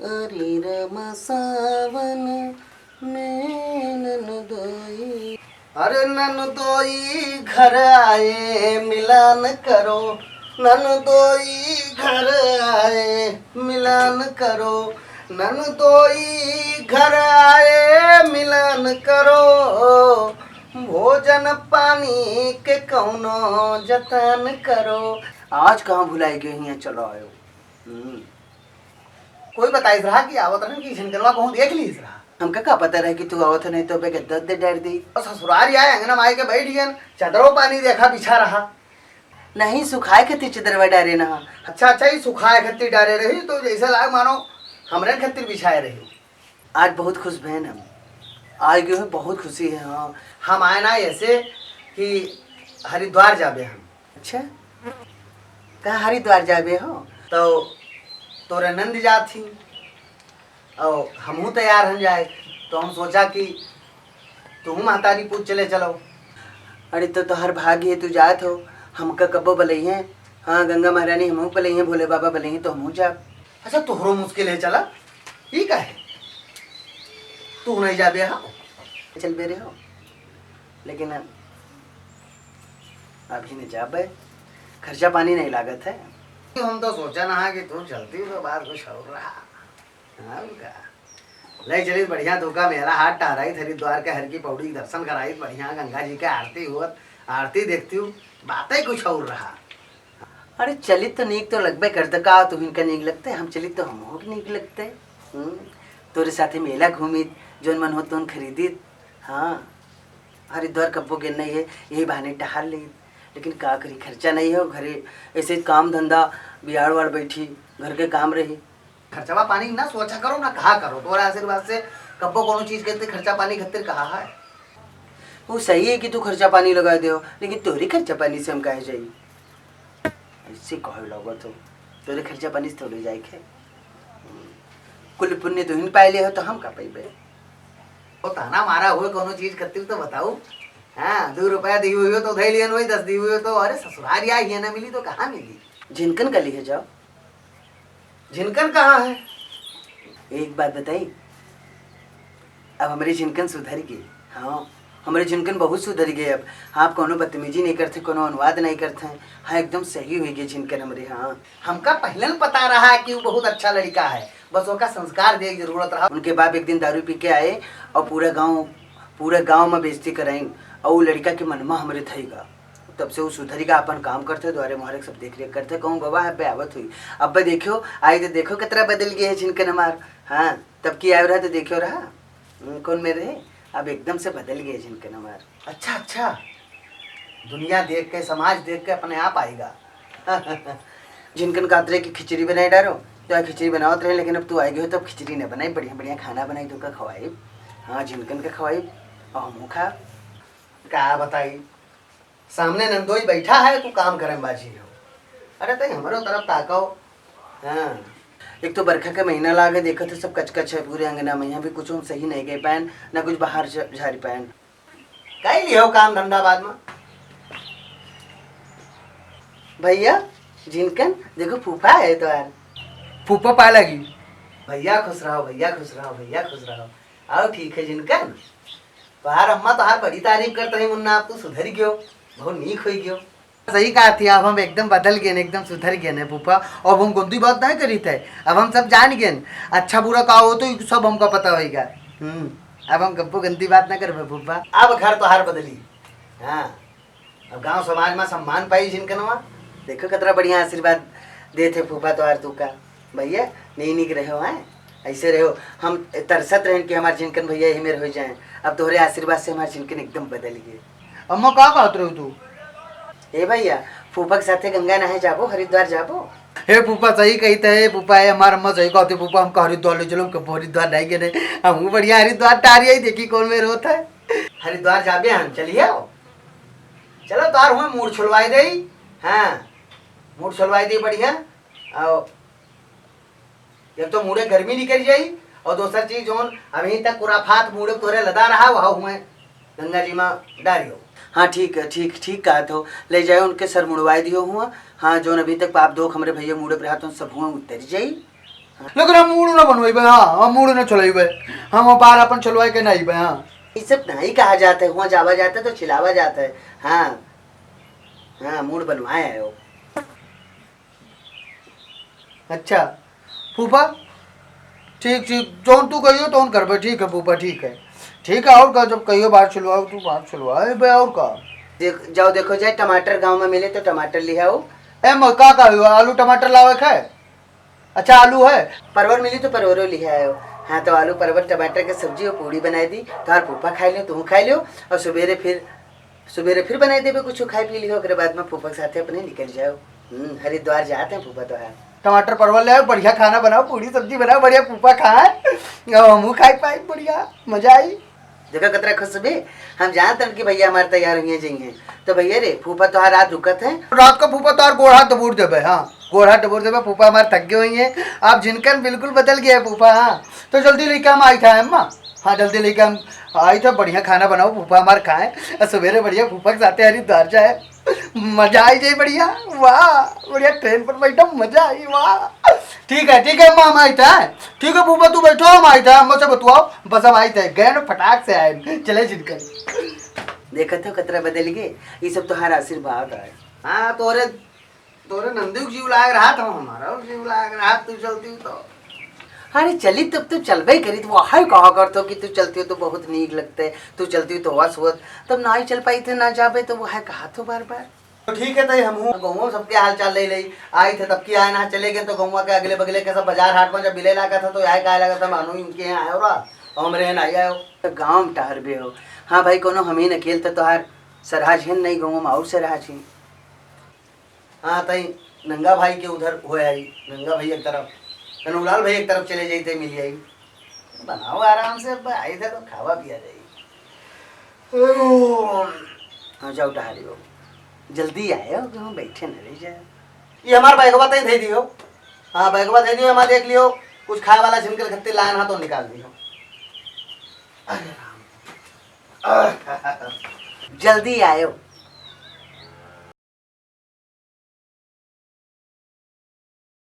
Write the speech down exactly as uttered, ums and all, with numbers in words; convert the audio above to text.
अरे रामा सावन में ननदोई। अरे ननदोई घर आए मिलन करो, ननदोई घर आए मिलन करो, ननदोई घर आए मिलन करो, भोजन पानी के कौनो जतन करो। आज कहाँ भुलाई गए हियाँ, चलो आयो। हम्म। कोई बताइस रहा कि आवत रहन कि झिनकनवा कहूँ देख लीस रहा। हमका का पता रहे कि तू आवत है, नहीं तो बे गद्दा दे डर दी। और ससुरार आए, अंगना माई के बैठ गयन, चादरो पानी देखा बिछा रहा। नहीं, सुखाए खातिर चदरवा डारे ना। अच्छा, अच्छा, ई सुखाए खातिर डारे रही, तो जैसे लाग मानो हमरे खातिर बिछाए रही। आज बहुत खुश भयन हम। आज गए हैं, बहुत खुशी है। हाँ, हम आए ना ऐसे कि हरिद्वार जाबे हम। अच्छा, कहाँ हरिद्वार जाबे हो? तो तोरे नंद जात ही, और हमहू तैयार हन जाए, तो हम सोचा कि तुहू महतारी पूछ चले चलो। अरे, तो तोहर भाग्य है, तू जात हो, हमका कब्बो बलई है। हाँ, गंगा महारानी हमहू बलई है, भोले बाबा बलई है, तो हमहू जाब। अच्छा, तोहरो मुश्किल है, चला, ई का है? तू नहीं जाबे हो? चल बे रहे हो, लेकिन अभी नहीं जाबे, खर्चा पानी नहीं लागत है। हम तो सोचा ना कि तू चलती तो बात कुछ और रहा। हाँ, का? ले चलित बढ़िया, तू का मेला हाट टहराइत, हरिद्वार के हर की पौड़ी के दर्शन कराइत, बढ़िया गंगा जी के आरती होत, आरती देखती हूँ, बातें कुछ और रहा। अरे चलित तो नीक तो लगबे करते, का तुहिन का नीक लगते, हम चलित तो हमहू के नीक लगते। हम्म, तोरे साथे मेला घूमित, जोन मन हो तोन खरीदित। हाँ, हरिद्वार कब्बो गेन नहीं है, यही बहाने टहर लेत। लेकिन का करी, खर्चा नहीं हो घरे, ऐसे काम धंधा, बियाड़ वाड़ बैठी, घर के काम रही। खर्चवा पानी ना सोचा करो, ना कहा करो। तोरा आशीर्वाद से कब्बो कोनो चीज के खर्चा पानी खातिर कहा है। वो सही है कि तू खर्चा पानी लगा दे हो, लेकिन तोरी खर्चा पानी से हम काहे जाई? ऐसे कहे लगत हो, तोरे खर्चा पानी से थोड़े जाए के। कुल पुण्य तुहिन पाए ले हो, तो हम का पइबे? ओ ताना मारा हुए कोनो चीज खातिर तो बताऊ। हाँ, दो रुपया दी हुई हो तो उधाई लियन हुई, दस दी हुई हो तो, अरे ससुरार या ये ना मिली तो कहाँ मिली? झिनकन का लिए जाओ। झिनकन कहाँ है? एक बात बताई, अब हमरे झिनकन सुधर गए। हाँ, हमरे झिनकन बहुत सुधर गए। अब आप कोनो बदतमीजी नहीं करते, कोनो अनुवाद नहीं करते। हाँ, एकदम सही हुई गए झिनकन हमरे। हाँ, हमका पहले न पता रहा कि वो बहुत अच्छा लड़का है, बस ओका संस्कार दे के जरूरत रहा। उनके बाप एक दिन दारू पी के आए और पूरा गांव, पूरा गांव में बेइज्जती कराइन और वो लड़का के मनमा हमरे धइगा। तब से वो सुधरी का अपन काम करते, द्वारे मोहरे सब देख रेख करते, कहूँ गवाह अब्बे आवत हुई। अब्बे देखो, आई तो देखो कितना बदल गए है झिनकन हमार। हाँ, तब की आयो रहा तो देखो रहा, हम्म, कौन में रहे, अब एकदम से बदल गए झिनकन हमार। अच्छा, अच्छा, दुनिया देख के, समाज देख के अपने आप आएगा। झिनकन कहत रहे कि खिचड़ी बनाई डारो, तो आज खिचड़ी बनावत रहे, लेकिन अब तू आई गई हो, तब खिचड़ी न बनाई, बढ़िया बढ़िया खाना बनाई, तो का खवाई। हाँ, झिनकन का खवाई और हमहू खा। का बताई, सामने नंदोई बैठा है, तू काम करे में बाझी हो। अरे तई हमरो तरफ ताको। हाँ, एक तो बरखा के महीना लागे, देखत है सब कचकच है पूरे अंगना में, यहाँ भी कुछ हम सही नहीं गए पाएन, ना कुछ बाहर झ-, झारी पाएन। कई लियो काम धंधा बाद में। भैया, झिनकन, देखो फूफा है तोहार। फूफा पाए लगी। भैया खुश रहो, भैया खुश रहो, भैया खुश रहो। आओ ठीक है झिनकन, तोहार अम्मा तोहार बड़ी तारीफ करत रही मुन्ना, अब तू सुधर गयो, बहुत नीक हो गयो। सही कहा थी, अब हम एकदम बदल गए, एकदम सुधर गए हैं फूफा। अब हम गंदी बात नहीं करी थे, अब हम सब जान गए। अच्छा बुरा का हो तो सब हमका पता होइगा। हम्म, अब हम कब्बो गंदी बात ना करबे फूफा। अब घर तोहार बदली। हाँ, अब गांव समाज में सम्मान पाई झिनकनवा। देखो कितना बढ़िया आशीर्वाद देत है फूफा तोहार तू का। भैया, नहीं नीक रहो, हैं? ऐसे रहो। हम तरसत रहन कि हमार झिनकन भैया यही मेर हो जाए। अब तोहरे आशीर्वाद से हमार झिनकन एकदम बदल गए। अम्मा का कहत रहो तू? ए भैया, फूफा के साथे गंगा नहाए जाबो, हरिद्वार जाबो। हे फूफा सही कही थे, हे फूफा, हे हमार अम्मा सही कहती फूफा, हमका हरिद्वार ले चलो, हमका हरिद्वार नहीं गए नहीं। हम बढ़िया हरिद्वार टारी आई, देखी कौन मेर होत है। हरिद्वार जाबे हम, चलिए आओ। चलो तार हुए मूड़ छुलवाई दे। हाँ, मूड़ छुलवाई दे बढ़िया। आओ, एक तो मूड़े गर्मी निकल जाई और दूसर चीज जोन अभी तक कुराफात मूड़े तोरे लदा रहा वह हुए गंगा जी में डारियो। हाँ ठीक है, ठीक, ठीक कहत हो, ले जाए उनके सर मुड़वाए दियो हुआ। हाँ, जोन अभी तक पाप दोख हमरे भैया मूड़े पर रहा तो सब हुए उतर जाई। लेकिन हम मूड़ न बनवाइबे, हाँ, हम मूड़ न चलाइबे, हम बार अपन चलवाए के नहीं बे, हाँ। ये सब नहीं कहा जाता है, वहाँ जावा जाता है तो चिल्लावा जाता है। हाँ, हाँ, मूड़ बनवाए आयो। अच्छा फूफा, ठीक ठीक, जौन तू कहियो तौन करबे। ठीक है फूफा, ठीक है, ठीक है। और का, जब कहियो बार चलवाओ तू बार चलवाए बे, और का। देख, जाओ देखो जाए, टमाटर गाँव में मिले तो टमाटर लिहाओ। ए म-, का का हुआ, आलू टमाटर लावे के है? अच्छा आलू है। परवर मिली तो परवरो लिहाओ। हाँ तो आलू परवर टमाटर के सब्जी और पूड़ी बनाई दी, तोहार फूफा खाई लियो, तू खाई लियो, और सुबेरे फिर सुबेरे फिर बनाई देबे कुछ खाए पी लियो, ओकरे बाद में फूफा के साथे अपने निकल जाओ। हम्म, हरिद्वार जाते हैं फूफा तोहार। टमाटर परवल ले आओ, बढ़िया खाना बनाओ, पूड़ी सब्जी बनाओ, बढ़िया फूफा खाए, और हमहू खाए पाए, बढ़िया मजा आई। देखो कतरा खुश बे, हम जानत हन कि भैया हमारे तैयार हुए जाइए। तो भैया रे, फूफा तोहार रात रुकत है। रात का फूफा तोहार गोड़ हाथ दबोर देबे, हाँ, गोड़ हाथ दबोर देबे, फूफा हमारे थक गए हुई हैं। आप जिनकन बिल्कुल बदल गया है फूफा, हाँ। तो जल्दी लेके हम आई था अम्मा, हाँ, जल्दी लेके हम आई था, बढ़िया खाना बनाओ, फूफा हमार खाए, और सुबेरे बढ़िया फूफा के साथे हरिद्वार जाए, मजा आई जाए बढ़िया। वाह, बढ़िया ट्रेन पर बैठो, मजा आई, वाह। ठीक है, ठीक है अम्मा, हम आई था। ठीक है फूफा, तू बैठो, हम आई था, अम्मा से बतुआओ, बस हम आई थे, गए ना फटाक से आए, चले जिनकर। देखत हो कतरा बदल गए, ये सब तोहार आशीर्वाद है। हाँ, तोरे, तोरे नंदी के जीव लाग रहा था हमारा, जीव लाग रहा, तू चलती तो। अरे चली तब तो चलबे करी, तो वो है कहा करतो कि तू चलती हो तो बहुत नीक लगते, तू चलती हो तो वस होत, तब ना ही चल पाई थे, ना जाबे तो वो है कहा तो बार बार। तो ठीक है, तई हमहू गौवा सबके हाल चाल ले ले आई थे, तब की आए ना चले गए, तो गौवा के अगले बगले के सब बाजार हाट में जब मिले लागा था, तो आए काहे लगा था, मानो इनके यहाँ आयो रहा, और हमरे यहाँ नहीं आयो। तो गाँव में टहरबे हो। हाँ भाई, कोनो हम ही न खेल तो तोहार सरहा झेन नहीं, गौवा में और सरहा झेन। हाँ, तई नंगा भाई के उधर हो आई, नंगा भैया के तरफ, कनूलाल भैया के तरफ चले जाई, तई मिल आई। बनाओ आराम से, अब आई थे तो खावा पिया जाई। हाँ, जाओ टहरी हो, जल्दी आए हो, कहाँ बैठे न रह जाए। ये हमार बैगवा तई दे दियो। हाँ, बैगवा दे दियो, हमार देख लियो, कुछ खाए वाला झिमकल खत्ती लायन हा तो निकाल दियो। अरे राम, जल्दी आयो,